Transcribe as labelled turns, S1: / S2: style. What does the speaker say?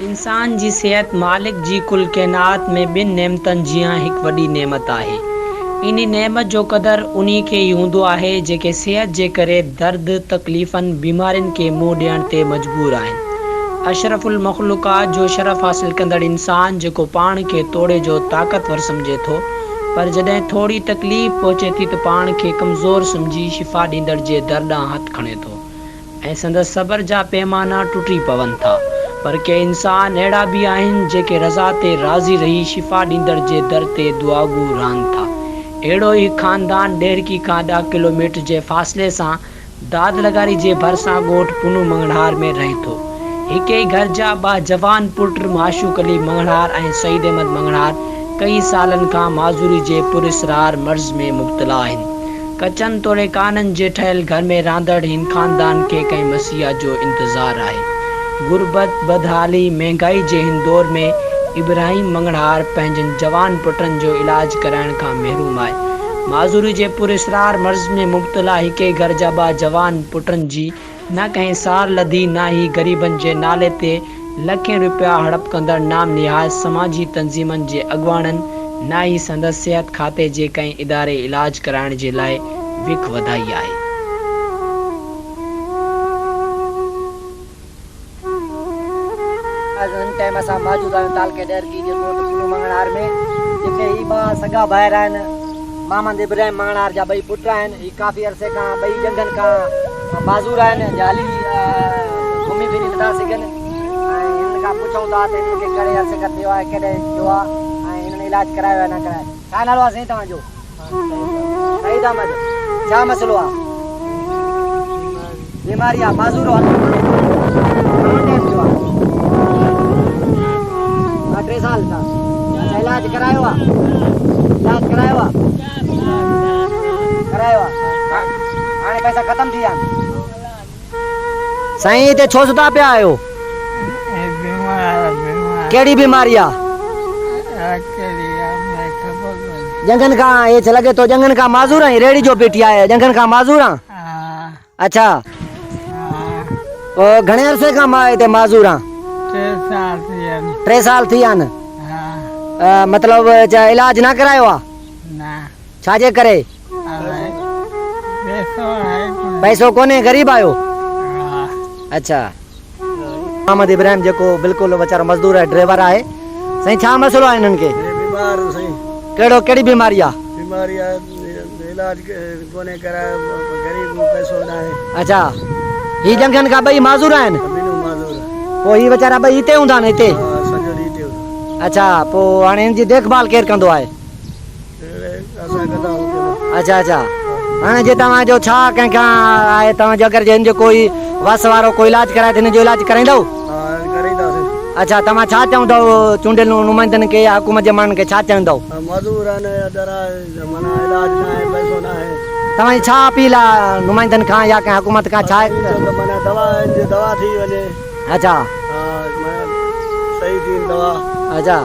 S1: انسان جي صحت مالڪ جي ڪل ڪائنات ۾ ٻن نعمتن جيان هڪ وڏي نعمت آهي. انهي نعمت جو قدر انهي کي ئي هوندو آهي جيڪي صحت جي ڪري درد، تڪليفن، بيمارين کي منهن ڏيڻ تي مجبور آهن. اشرف المخلوقات جو شرف حاصل ڪندڙ انسان جيڪو پاڻ کي توڙي جو طاقتور سمجهي ٿو پر جڏهن ٿوري تڪليف پهچي ٿي ته پاڻ کي ڪمزور سمجهي شفا ڏيندڙ جي در ڏانهن هٿ کڻي ٿو. ۽ سندس صبر جا پيمانا ٽٽي پون ٿا. پر ڪي انسان اهڙا به آهن جيڪي رضا تي راضي رهي شفا ڏيندڙ جي در تي دعاگو رهن ٿا. اهڙو ئي هڪ خاندان ڏهرڪي کان ڏهه ڪلوميٽر جي فاصلي سان داد لغاري جي ڀرسان ڳوٺ پنو مڱڻهار ۾ رهي ٿو. هڪ ئي گهر جا ٻه جوان پٽ معشوق علي مڱڻهار ۽ سعيد احمد مڱڻهار ڪئي سالن کان معذوري جي پراسرار مرض ۾ مبتلا آهن. ڪچن توڙي ڪانن جي ٺهيل گهر ۾ رهندڙ هن خاندان کي ڪنهن مسيحا جو انتظار آهي. غربت، بدحالي، مهنگائي جي هن دور ۾ ابراهيم مڱڻهار پنهنجن جوان پٽن جو علاج ڪرائڻ کان محروم آهي. معذوري جي پراسرار مرض ۾ مبتلا هڪ ئي گهر جا ٻه جوان پٽن جي نه ڪنهن سار لڌي نه ئي غريبن جي نالي تي لکين رپيا هڙپ ڪندڙ نام نهاد سماجي تنظيمن جي اڳواڻن نه ئي سندس صحت کاتي جي ڪنهن اداري علاج ڪرائڻ جي لاء وک وڌائي آهي.
S2: هن ٽائيم اسان موجود آهيون تعلقي ڏهرڪي جي ڳوٺ پنو مڱڻهار ۾ جتي هي ٻه سڳا ڀائر آهن محمد ابراهيم مڱڻهار جا ٻئي پٽ آهن هي ڪافي عرصي کان ٻئي ڄنگهن کان معذور آهن جا هلي گهمي ڦري نٿا سگهن ۽ هنن کان پڇون ٿا ته هنن کي ڪهڙي عرصي کان ٿيو آهي ڪڏهن ٿيو آهي ۽ هنن علاج ڪرايو آهي نه ڪرايو. ڇا نالو آهي سائين توهان جو؟ سعيد احمد. ڇا مسئلو آهي؟ بيماري آهي معذور آهي. گهڻو ٽائيم ٿيو آهي؟ 2 3 سال ٿيا. اڇا علاج ڪرايو آهي؟ علاج ڪرايو آهي؟ ڪرايو آ هاڻي پئسا ختم ٿي ويا آهن. سائين هتي ڇو ستا پيا آهيو؟ ڪهڙي بيماري آ؟ ڄنگهن کان هي ڇا لڳي ٿو ڄنگهن کان معذور آهين ريڙهي جو بيٺي آهي ڄنگهن کان معذور آن؟ اڇا گهڻي عرصي کان مان هتي معذور آن؟ 3 سال ٿي ويا آهن. مطلب علاج نه ڪرايو آ؟
S3: نه.
S2: ڇا جي ڪري؟
S3: پئسو آهي ڪونه.
S2: پئسو ڪونهي غريب آهيو؟
S3: ها.
S2: اڇا. محمد ابراهيم جيڪو بلڪل ويچارو مزدور آهي ڊرائيور آهي سائين ڇا مسئلو آهي هنن کي؟
S4: هي بيمار سائين.
S2: ڪهڙو ڪهڙي بيماري آ؟
S4: بيماري آ علاج ڪونهي ڪرايو غريب پئسو ناهي.
S2: اڇا هي ڄنگهن کان ٻئي معذور آهن؟
S4: ٻنهي معذور.
S2: پوء هي ويچارا ٻئي هتي هوندا آهن هتي؟
S4: ها سڄو ڏينهن هتي هوندا.
S2: اڇا پوء هاڻي هن جي ديک ڀال ڪير ڪندو آهي؟ اڇا اڇا هاڻي جي توهان جو ڇا ڪنهن کان آهي توهان جو اگر جي هن جو ڪوئي وس وارو ڪوئي علاج ڪرائي ته هن جو علاج ڪرائيندؤ؟ اڇا توهان ڇا چوندؤ چونڊيل نمائندن کي يا حڪومت جي ماڻهن کي ڇا چوندؤ؟ توهان جي ڇا اپيل آهي نمائندن کان يا ڪنهن حڪومت کان ڇا؟ اڇا اڇا